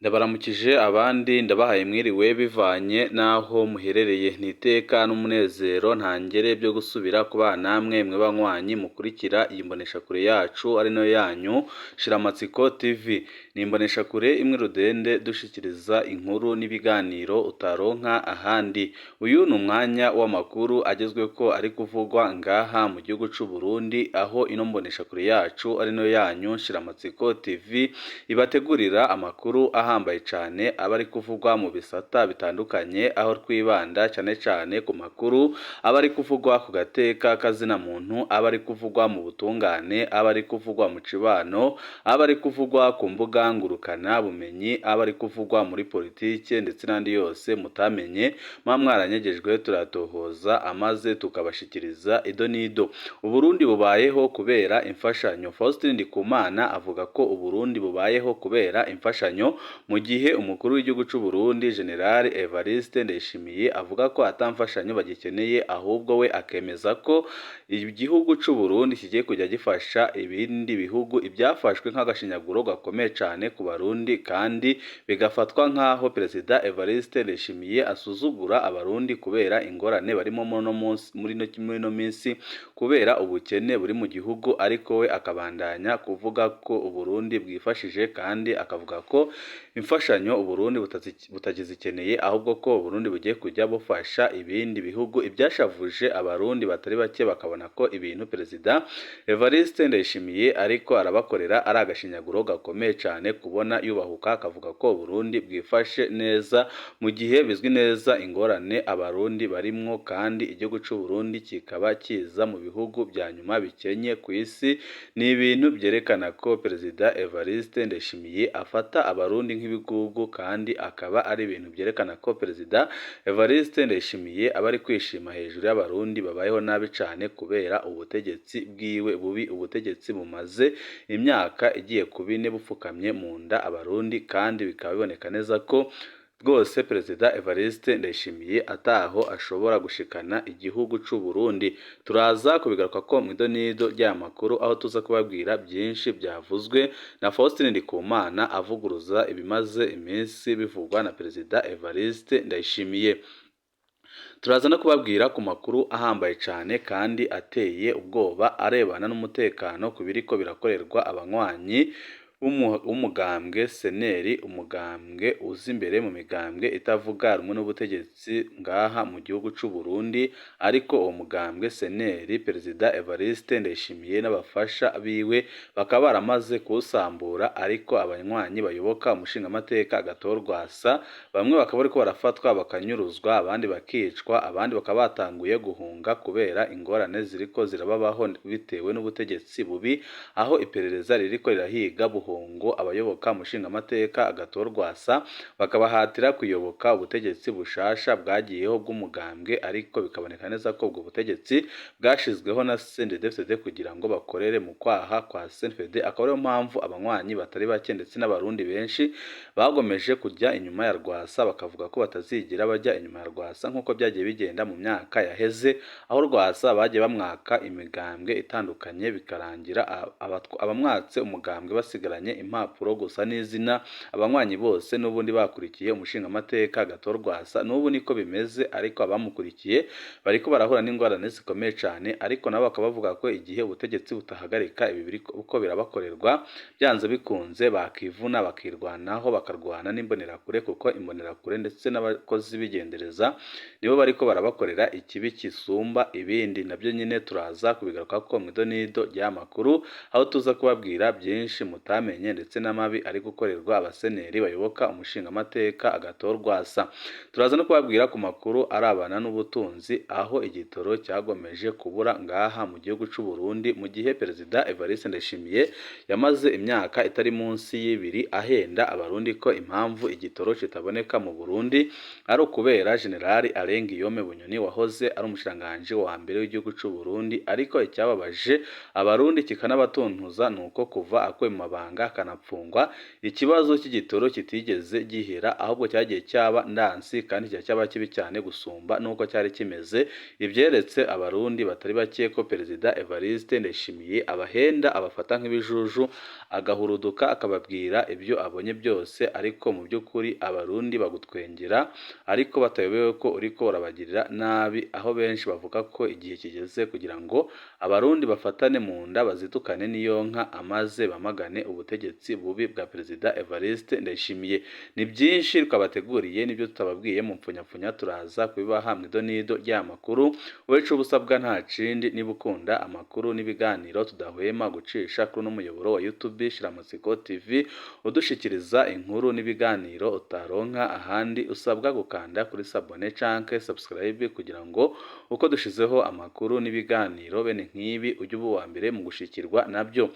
Ndabaramukije abandi ndabahaye mwiriwe bivanye n'aho muherereye. Ni iteka n'umunezero ntangere byo gusubira kubana namwe mwe banywanyi mukurikira iyi mboneshakure yacu ari nayo yanyu Shiramatsiko TV. Ni imboneshakure imwe rudende dushikiriza inkuru n'ibiganiro utaronka ahandi. Uyu ni umwanya w'amakuru agezweko ari kuvugwa ngaha mu gihugu c'u Burundi, aho ino mboneshakure yacu ari nayo yanyu Shiramatsiko TV ibategurira amakuru ahambaye cane aba ari kuvugwa mu bisata bitandukanye, aho twibanda cane cane ku makuru aba ari kuvugwa ku gateka kazina muntu, aba ari kuvugwa mu butungane, aba ari kuvugwa mu cibano, aba ari kuvugwa ku mbuga ngurukana bumenyi, aba ari kuvugwa muri politike ndetse n'andi yose mutamenye muba mwaranyegejwe, turatohoza amaze tukabashikiriza ido n'ido. Uburundi bubayeho kubera imfashanyo. Faustin Ndikumana avuga ko Uburundi bubayeho kubera imfashanyo, mu gihe umukuru w'igihugu c'u Burundi General Evariste Ndayishimiye avuga ko ata mfashanyo bagikeneye, ahubwo we akemeza ko igihugu c'u Burundi kigiye kujya gifasha ibindi bihugu, ibyafashwe nk'agashinyaguro gakomeye cane ku Barundi kandi bigafatwa nk'aho Perezida Evariste Ndayishimiye asuzugura Abarundi kubera ingorane barimo muri ino minsi kubera ubukene buri mu gihugu, ariko we akabandanya kuvuga ko Uburundi bwifashije kandi akavuga ko imfashanyo Uburundi butakizikeneye, ahubwo ko Uburundi bugiye kujya bufasha ibindi bihugu. Ibyashavuje Abarundi batari bake bakabona ko ibintu Perezida Evariste Ndayishimiye ariko arabakorera ari agashinyaguro gakomeye cane, kubona yubahuka akavuga ko Uburundi bwifashe neza mu gihe bizwi neza ingorane Abarundi barimwo, kandi igihugu c'u Burundi kikaba kiza mu bihugu vya nyuma bikenye ku isi. Ni ibintu vyerekana ko Perezida Evariste Ndayishimiye afata Abarundi nk'ibigugu, kandi akaba ari ibintu vyerekana ko Perezida Evariste Ndayishimiye aba ari kwishima hejuru y'Abarundi babayeho nabi cane kubera ubutegetsi bwiwe bubi, ubutegetsi bumaze imyaka igiye ku bine bupfukamye mu nda Abarundi, kandi bikaba biboneka neza ko rwose Perezida Evariste Ndayishimiye ataho ashobora gushikana igihugu c'u Burundi. Turaza kubigaruka ko mw'idonido ry'aya makuru, aho tuza kubabwira byinshi byavuzwe na Faustin Ndikumana avuguruza ibimaze iminsi bivugwa na Perezida Evariste Ndayishimiye. Turaza no kubabwira ku makuru ahambaye cane kandi ateye ubwoba arebana n'umutekano ku biriko birakorerwa abanywanyi w'umugambwe Seneri, umugambwe uza imbere mu migambwe itavuga rumwe n'ubutegetsi ngaha mu gihugu c'u Burundi, ariko uwo mugambwe Seneri Perezida Evariste Ndayishimiye n'abafasha biwe bakaba baramaze kuwusambura, ariko abanywanyi bayoboka umushingamateka Agathon Rwasa bamwe bakaba bariko barafatwa bakanyuruzwa, abandi bakicwa, abandi bakaba batanguye guhunga kubera ingorane ziriko zirababaho bitewe n'ubutegetsi bubi, aho iperereza ririko rirahiga buhongo abayoboka umushingamateka Agathon Rwasa bakabahatira kuyoboka ubutegetsi bushasha bwagiyeho bw'umugambwe, ariko bikaboneka neza ko ubwo butegetsi bwashizweho na CNDD-FDD kugira ngo bakorere mu kwaha kwa CNDD-FDD. Akaba ariyo mpamvu abanywanyi batari bake ndetse n'Abarundi benshi bagomeje kujya inyuma ya Rwasa, bakavuga ko batazigera bajya inyuma ya Rwasa nk'uko byagiye bigenda mu myaka yaheze, aho Rwasa bagiye bamwaka imigambwe itandukanye bikarangira abamwatse umugambwe basigaranye impapuro gusa n'izina, abanywanyi bose n'ubundi bakurikiye umushingamateka Agathon Rwasa. N'ubu niko bimeze, ariko abamukurikiye bariko barahura n'ingorane zikomeye cane, ariko nabo bakaba bavuga ko igihe ubutegetsi butahagarika ibi biriko birabakorerwa, byanze bikunze bakivuna bakirwanaho, bakarwana n'imbonerakure, kuko imbonerakure ndetse n'abakozi b'igendereza nibo bariko barabakorera ikibi kisumba ibindi. Nabyo nyine turaza kubigaruka ko mw'idonido ry'amakuru, aho tuza kubabwira byinshi mutamenye ndetse n'amabi ari gukorerwa abaseneri bayoboka umushingamateka Agathon Rwasa. Turaza no kubabwira ku makuru arabana n'ubutunzi, aho igitoro cyagomeje kubura ngaha mu gihugu c'u Burundi, mu gihe Perezida Evariste Ndayishimiye yamaze imyaka itari munsi y'ibiri ahenda Abarundi ko impamvu igitoro kitaboneka mu Burundi ari ukubera General Alain Guillaume Bunyoni wahoze ari umushikiranganji wa mbere w'igihugu c'u Burundi. Ariko icyababaje Abarundi kikanabatuntuza nuko kuva akuwe mu mabanga amafaranga akanapfungwa, ikibazo cy'igitoro kitigeze gihera ahubwo cyagiye cyaba ndansi kandi cyaba kibi cyane gusumba nuko cyari kimeze. Ibyeretse abarundi batari bake ko Perezida Evariste Ndayishimiye abahenda, abafata nk'ibijuju, agahuruduka akababwira ibyo abonye byose, ariko mu by'ukuri abarundi bagutwengera ariko batayobewe ko uriko urabagirira nabi, aho benshi bavuga ko igihe kigeze kugira ngo abarundi bafatane mu nda bazitukane n'iyonka amaze bamagane ubutegetsi bubi bwa Perezida Evariste Ndayishimiye. Ni byinshi twabateguriye n'ibyo tutababwiye mu mpfunyapfunya turaza kubibaha mu idonido ry'amakuru. Wowe ico ubusabwa nta kindi, niba ukunda amakuru n'ibiganiro tudahwema gucisha kuri uno muyoboro wa YouTube Shiramatsiko TV udushikiriza inkuru n'ibiganiro utaronka ahandi, usabwa gukanda kuri s'abonner canke subscribe kugira ngo uko dushizeho amakuru n'ibiganiro bene nk'ibi ujye uba uwa mbere mu gushikirwa nabyo.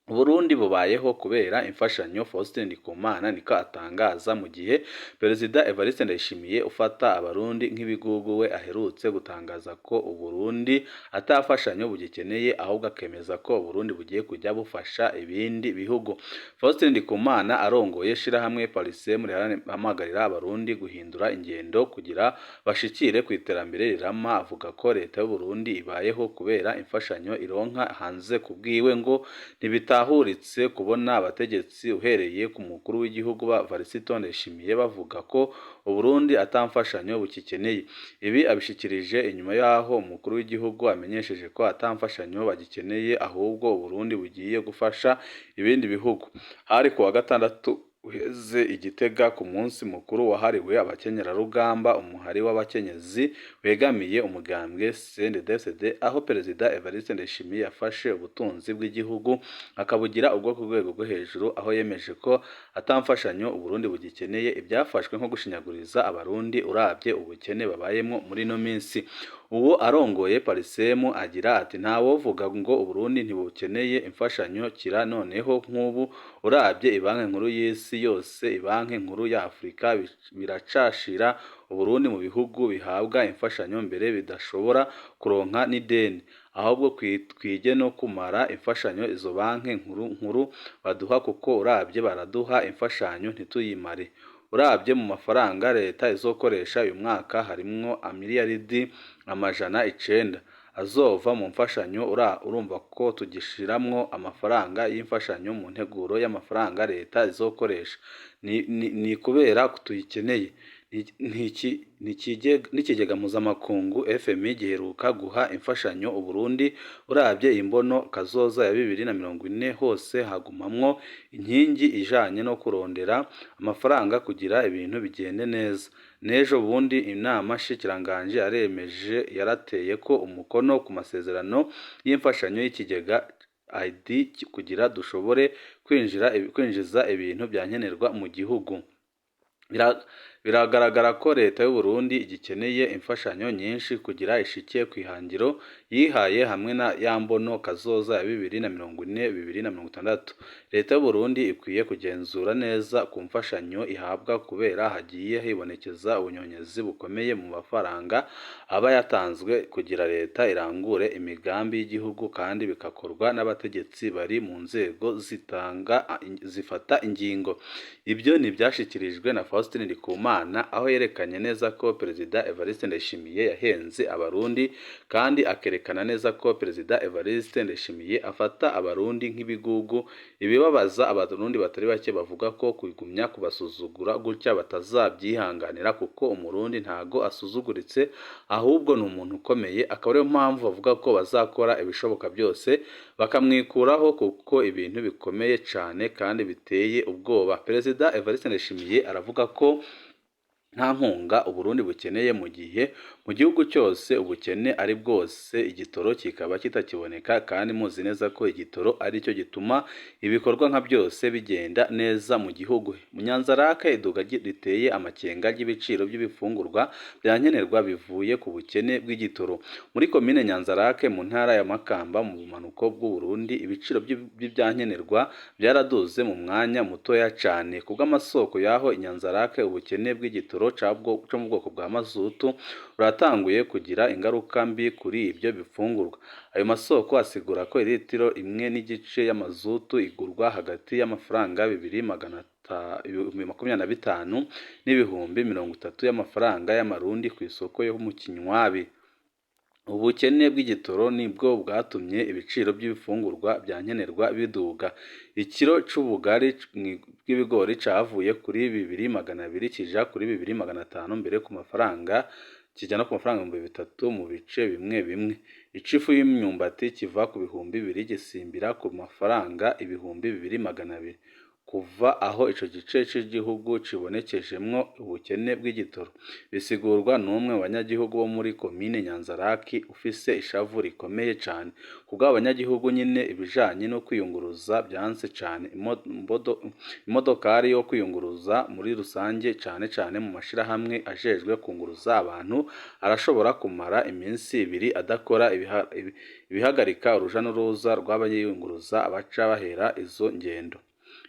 Burundi bubayeho kubera imfashanyo, Faustin Ndikumana niko atangaza, mu gihe Perezida Evariste Ndayishimiye ufata abarundi nk'ibigugu we aherutse gutangaza ko Uburundi atafashanyo bugikeneye, ahubwo akemeza ko Uburundi bugiye kujya bufasha ibindi bihugu. Faustin Ndikumana arongoye shirahamwe Parsem rihamagarira abarundi guhindura ingendo kugira bashikire ku iterambere rirama, avuga ko leta y'u Burundi ibayeho kubera imfashanyo ironka hanze. Kubwiwe ngo ntibitahuritse kubona abategetsi uhereye ku mukuru w'igihugu Evariste Ndayishimiye bavuga ko Uburundi ata mfashanyo bukikeneye. Ibi abishikirije inyuma y'aho umukuru w'igihugu amenyesheje ko ata mfashanyo bagikeneye, ahubwo Uburundi bugiye gufasha ibindi bihugu. Hari ku wa gatandatu uheze i Gitega ku munsi mukuru wahariwe abakenyerarugamba, umuhari w'abakenyezi wegamiye umugambwe CNDD-FDD, aho Perezida Evariste Ndayishimiye yafashe ubutunzi bw'igihugu akabugira ubwo ku rwego rwo hejuru, aho yemeje ko ata mfashanyo Uburundi bugikeneye, ibyafashwe nko gushinyaguriza abarundi uravye ubukene babayemwo muri ino minsi. Uwo arongoye Parsem agira ati: "Ntawovuga ngo Uburundi ntibukeneye imfashanyo kira noneho nk'ubu uravye ibanki nkuru y'isi yose, ibanki nkuru ya Afrika biracashira Uburundi mu bihugu bihabwa imfashanyo mbere bidashobora kuronka n'ideni. Ahubwo twige no kumara imfashanyo izo banki nkuru nkuru baduha, kuko uravye baraduha imfashanyo ntituyimare. Uravye mu mafaranga leta izokoresha uyu mwaka harimwo amiliyaridi 900 azova mu mfashanyo. Urumva ko tugishiramwo amafaranga y'imfashanyo mu nteguro y'amafaranga leta izokoresha, ni kubera tuyikeneye. N'ikigega mpuzamakungu FMI giheruka guha imfashanyo Uburundi. Uravye imbono kazoza ya 2040 hose hagumamwo inkingi ijanye no kurondera amafaranga kugira ibintu bigende neza. N'ejo bundi inama nshikiranganji yaremeje, yarateye ko umukono ku masezerano y'imfashanyo y'ikigega ID kugira dushobore kwinjiza ibintu vya nkenerwa mu gihugu. Biragaragara ko leta y'u Burundi igikeneye imfashanyo nyinshi kugira ishike kw'ihangiro yihaye hamwe na ya mbono kazoza ya 2040 2060. Leta y'u Burundi ikwiye kugenzura neza ku mfashanyo ihabwa, kubera hagiye hibonekeza ubunyonyezi bukomeye mu mafaranga aba yatanzwe kugira leta irangure imigambi y'igihugu, kandi bigakorwa n'abategetsi bari mu nzego zitanga zifata ingingo." Ibyo ni ibyashikirijwe na Faustin Ndikumana, aho yerekanye neza ko Perezida Evariste Ndayishimiye yahenze abarundi, kandi akerekana neza ko Perezida Evariste Ndayishimiye afata abarundi nk'ibigugu. Ibibabaza abarundi batari bake bavuga ko kugumya kubasuzugura gutya batazabyihanganira, kuko umurundi ntago asuzuguritse, ahubwo ni umuntu ukomeye, akaba ariyo mpamvu bavuga ko bazakora ibishoboka byose bakamwikuraho, kuko ibintu bikomeye cane kandi biteye ubwoba. Perezida Evariste Ndayishimiye aravuga ko nta nkunga Uburundi bukeneye, mu gihe mu gihugu cyose ubukene ari bwose, igitoro kikaba kitakiboneka, kandi muzi neza ko igitoro ari cyo gituma ibikorwa nka byose bigenda neza mu gihugu. Mu Nyanzarake, iduka riteye amakenga ry'ibiciro by'ibifungurwa bya nkenerwa bivuye ku bukene bw'igitoro. Muri komine Nyanzarake mu ntara ya Makamba mu bumanuko bw'u Burundi, ibiciro by'ibyankenerwa byaraduze mu mwanya mutoya cane. Kubw'amasoko y'aho i Nyanzarake, ubukene bw'igitoro cyo mu bwoko bwa mazutu biratanguye kugira ingaruka mbi kuri ibyo bifungurwa. Ayo masoko asigura ko iritiro imwe n'igice y'amazutu igurwa hagati y'amafaranga 225,000 n'ibihumbi 30 y'amafaranga y'amarundi ku isoko yo mu Kinywabi. Ubukene bw'igitoro nibwo bwatumye ibiciro by'ibifungurwa bya nkenerwa biduga. Ikiro c'ubugari bw'ibigori cavuye kuri 2,200 kija kuri 2,500, mbere ku mafaranga kija no ku mafaranga 3,000 mu bice bimwe bimwe. Icifu y'imyumbati kiva ku 2,000 gisimbira ku mafaranga 2,200. Kuva aho ico gice c'igihugu cibonekejemwo ubukene bw'igitoro, bisigurwa n'umwe mu banyagihugu bo muri komine Nyanzaraki ufise ishavu rikomeye cane. Kubw'abo banyagihugu nyene, ibijanye no kwiyunguruza vyanse cane. Imodokari yo kwiyunguruza muri rusange, cane cane mu mashirahamwe ajejwe kunguruza abantu, arashobora kumara iminsi 2 adakora, ibihagarika uruja n'uruza rw'abayiyunguruza abaca bahera izo ngendo.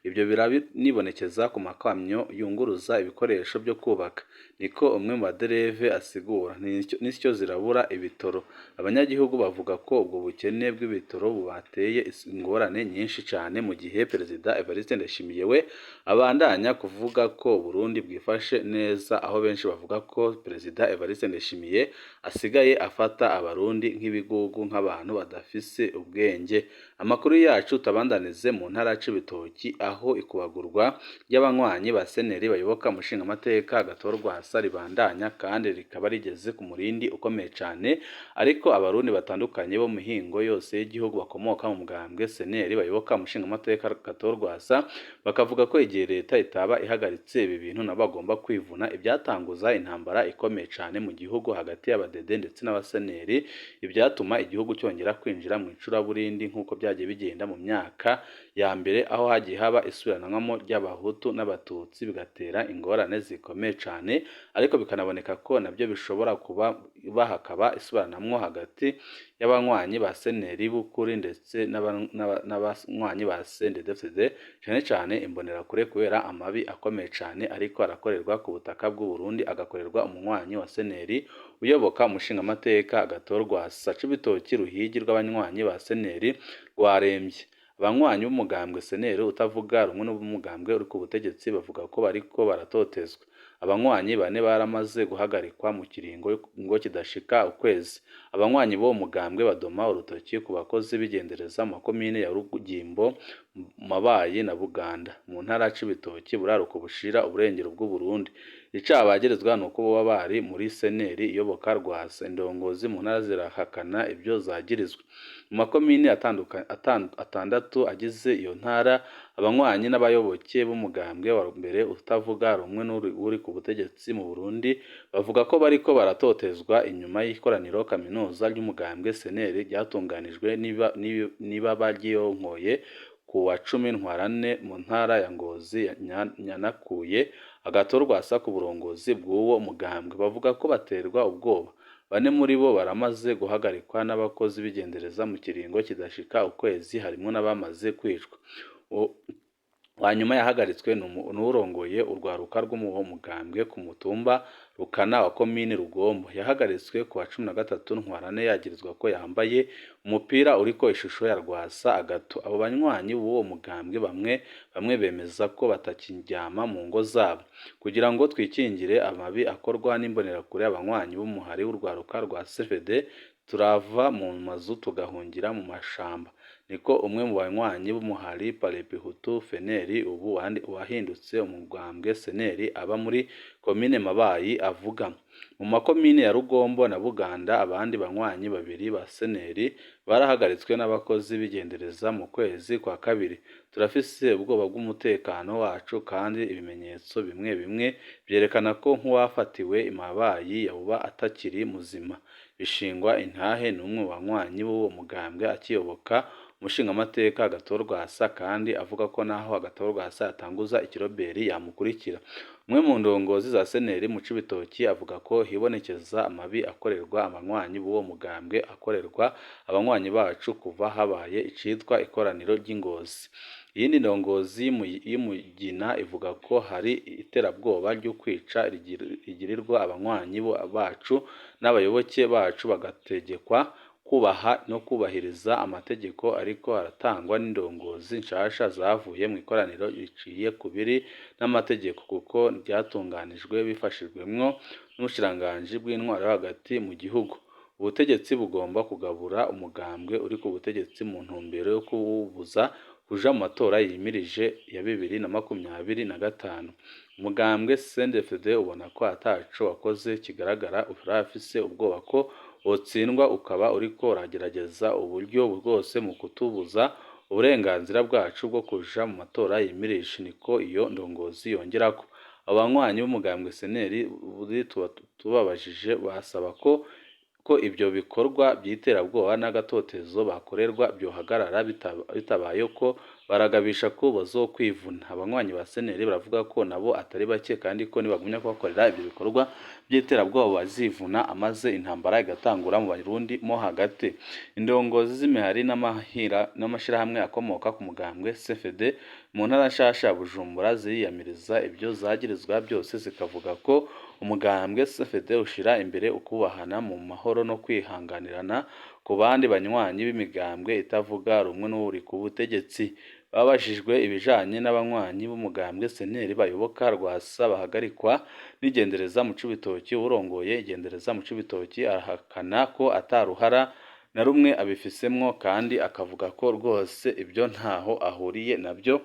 Ibyo biranibonekeza ku makamyo yunguruza ibikoresho byo kubaka, niko umwe mu badereve asigura. Nisyo zirabura ibitoro. Abanyagihugu bavuga ko ubwo bukene bw'ibitoro bubateye ingorane nyinshi cane, mu gihe Perezida Evariste Ndayishimiye we abandanya kuvuga ko Burundi bwifashe neza, aho benshi bavuga ko Perezida Evariste Ndayishimiye asigaye afata abarundi nk'ibigugu, nk'abantu badafise ubwenge. Amakuru yacu tabandanize mu ntara ya Cibitoki, aho ikubagurwa ry'abanywanyi ba seneri bayoboka umushingamateka Agathon Rwasa ribandanya kandi rikaba rigeze ku murindi ukomeye cane, ariko abarundi batandukanye bo mu mihingo yose y'igihugu bakomoka mu mugambwe seneri bayoboka umushingamateka Agathon Rwasa bakavuga ko igihe leta itaba ihagaritse ibi bintu nabo bagomba kwivuna ibyatanguza intambara ikomeye cane mu gihugu hagati y'abadede ndetse n'abaseneri, ibyatuma igihugu cyongera kwinjira mu icuraburindi nk'uko byagiye bigenda mu myaka ya mbere, aho hagiye haba isubiranwamo ry'abahutu n'abatutsi bigatera ingorane zikomeye cane, ariko bikanaboneka ko nabyo bishobora kuba hakaba isubiranamwo hagati y'abanywanyi ba seneri b'ukuri ndetse n'abanywanyi ba CNDD-FDD, cane cane imbonerakure, kubera amabi akomeye cane ariko arakorerwa ku butaka bw'u Burundi, agakorerwa umunywanyi wa seneri uyoboka umushingamateka Agathon Rwasa. Cibitoki, ruhigi rw'abanywanyi ba seneri rwaremvye. Abanywanyi b'umugambwe seneri utavuga rumwe n'umugambwe uri ku butegetsi bavuga ko bariko baratotezwa. Abanywanyi bane baramaze guhagarikwa mu kiringo ngo kidashika ukwezi. Abanywanyi b'uwo mugambwe badoma urutoki ku bakozi b'igendereza mu makomine ya Rugimbo, Mabayi na Buganda mu ntara ya Cibitoki, buraruko bushira uburengero bw'u Burundi. Icaha bagirizwa nuko boba bari muri seneri iyoboka Rwasa. Indongozi mu ntara zirahakana ibyo zagirizwa. Mu makomine atandatu agize iyo ntara, abanywanyi n'abayoboke b'umugambwe wa mbere utavuga rumwe n'uri ku butegetsi mu Burundi bavuga ko bariko baratotezwa inyuma y'ikoraniro kaminuza ry'umugambwe seneri ryatunganijwe n'ibaba ryiyonkoye ku wa 10 Ntwarante mu ntara ya Ngozi yanakuye Agathon Rwasa ku burongozi bw'uwo mugambwe. Bavuga ko baterwa ubwoba. Bane muri bo baramaze guhagarikwa n'abakozi b'igendereza mu kiringo kidashika ukwezi, harimwo n'abamaze kwicwa. Uwanyuma yahagaritswe n'uwurongoye urwaruka rw'uwo mugambwe ku mutumba Rukana wa komine Rugombo. Yahagaritswe ku wa 13 Ntwarante yagirizwa ko yambaye umupira uriko ishusho ya Rwasa Agathon. Abo banywanyi b'uwo mugambwe bamwe bamwe bemeza ko batakiryama mu ngo zabo. Kugira ngo twikingire amabi akorwa n'imbonerakure, abanywanyi b'umuhari w'urwaruka rwa CFD turava mu mazu tugahungira mu mashamba, niko umwe mu banywanyi b'umuhari Palepihutu Feneri, ubu wahindutse umugambwe seneri, aba muri komine Mabayi avuga. Mu makomine ya Rugombo na Buganda, abandi banywanyi babiri ba seneri barahagaritswe n'abakozi b'igendereza mu kwezi kwa kabiri. Turafise ubwoba bw'umutekano wacu, kandi ibimenyetso bimwe bimwe vyerekana ko nk'uwafatiwe i Mabayi yoba atakiri muzima. Bishingwa intahe n'umwe mu banywanyi b'uwo mugambwe akiyoboka umushingamateka Agathon Rwasa, kandi avuga ko naho Agathon Rwasa yatanguza ikiroberi yamukurikira. Umwe mu ndongozi za seneri mu Cibitoki avuga ko hibonekeza amabi akorerwa abanywanyi b'uwo mugambwe akorerwa abanywanyi bacu kuva habaye icitwa ikoraniro ry'i Ngozi. Iyindi ndongozi y'Umugina ivuga ko hari iterabwoba ryo kwica rigirirwa abanywanyi bacu n'abayoboke bacu, bagategekwa kubaha no kubahiriza amategeko ariko aratangwa n'indongozi nshasha zavuye mu ikoraniro riciye kubiri n'amategeko, kuko ryatunganijwe bifashijwemwo n'ubushikiranganji bw'intwaro yo hagati mu gihugu. Ubutegetsi bugomba kugabura umugambwe uri ku butegetsi mu ntumbero yo kuwubuza kuja mu matora yimirije ya 2025. Umugambwe CNDD-FDD ubona ko ataco wakoze kigaragara, urafise ubwoba ko wotsindwa, ukaba uriko uragerageza uburyo bwose mu kutubuza uburenganzira bwacu bwo kuja mu matora yimirije, niko iyo ndongozi yongerako. Abo banywanyi b'umugambwe CNL tubabajije basaba ko ibyo bikorwa by'iterabwoba n'agatotezo bakorerwa byohagarara, bitabaye ko baragabisha ko bazokwivuna. Abanywanyi ba CNL baravuga ko nabo atari bake, kandi ko nibagumya kubakorera ibyo bikorwa by'iterabwoba bazivuna, amaze intambara igatangura mu Barundi mo hagati. Indongozi z'imihari n'amashirahamwe akomoka ku mugambwe CFD mu ntara nshasha ya Bujumbura ziriyamiriza ibyo zagirizwa byose, zikavuga ko umugambwe CFD ushira imbere ukubahana mu mahoro no kwihanganirana ku bandi banywanyi b'imigambwe itavuga rumwe n'uri ku butegetsi. Babajijwe ibijanye n'abanywanyi b'umugambwe CNL bayoboka Rwasa bahagarikwa n'igendereza mu Cibitoki, uwurongoye igendereza mu Cibitoki arahakana ko ataruhara na rumwe abifisemwo, kandi akavuga ko rwose ibyo ntaho ahuriye nabyo,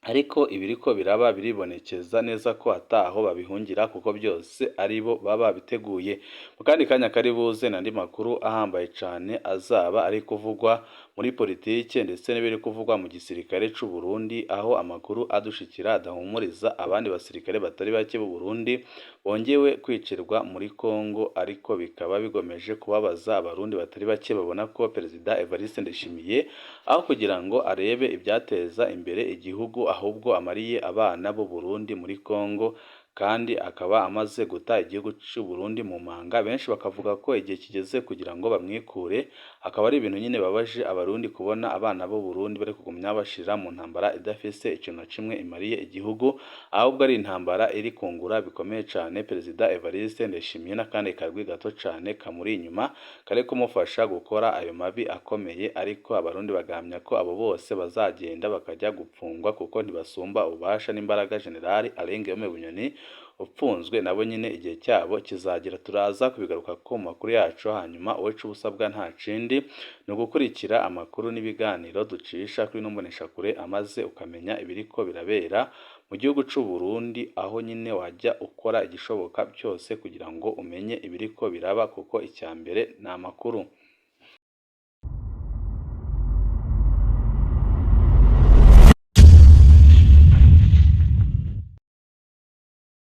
ariko ibiriko biraba biribonekeza neza ko ataho babihungira, kuko byose ari bo baba biteguye. Mu kandi kanya kari buze n'andi makuru ahambaye cane azaba ari kuvugwa muri politike ndetse n'ibiri kuvugwa mu gisirikare c'u Burundi, aho amakuru adushikira adahumuriza abandi basirikare batari bake b'u Burundi bongewe kwicirwa muri Kongo, ariko bikaba bigomeje kubabaza abarundi batari bake babona ko Perezida Evariste Ndayishimiye aho kugira ngo arebe ibyateza imbere igihugu, ahubwo amariye abana b'u Burundi muri Kongo, kandi akaba amaze guta igihugu c'u Burundi mu manga. Benshi bakavuga ko igihe kigeze kugira ngo bamwikure. Akaba ari ibintu nyine babaje abarundi kubona abana b'u Burundi bari kugumya bashira mu ntambara idafise ikintu na kimwe imariye igihugu, ahubwo ari intambara iri kungura bikomeye cane Perezida Evariste Ndayishimiye n'akandi karwi gato cane kamuri inyuma kari kumufasha gukora ayo mabi akomeye. Ariko abarundi bagahamya ko abo bose bazagenda bakajya gupfungwa, kuko ntibasumba ububasha n'imbaraga General Alain Guillaume Bunyoni upfunzwe, nabo nyine igihe cyabo kizagera. Turaza kubigaruka ko mu makuru yacu. Hanyuma uwacu ubusabwa nta kindi ni ugukurikira amakuru n'ibiganiro ducisha kuri ino mboneshakure, amaze ukamenya ibiriko birabera mu gihugu c'u Burundi, aho nyine wajya ukora igishoboka cyose kugira ngo umenye ibiriko biraba, kuko icya mbere ni amakuru.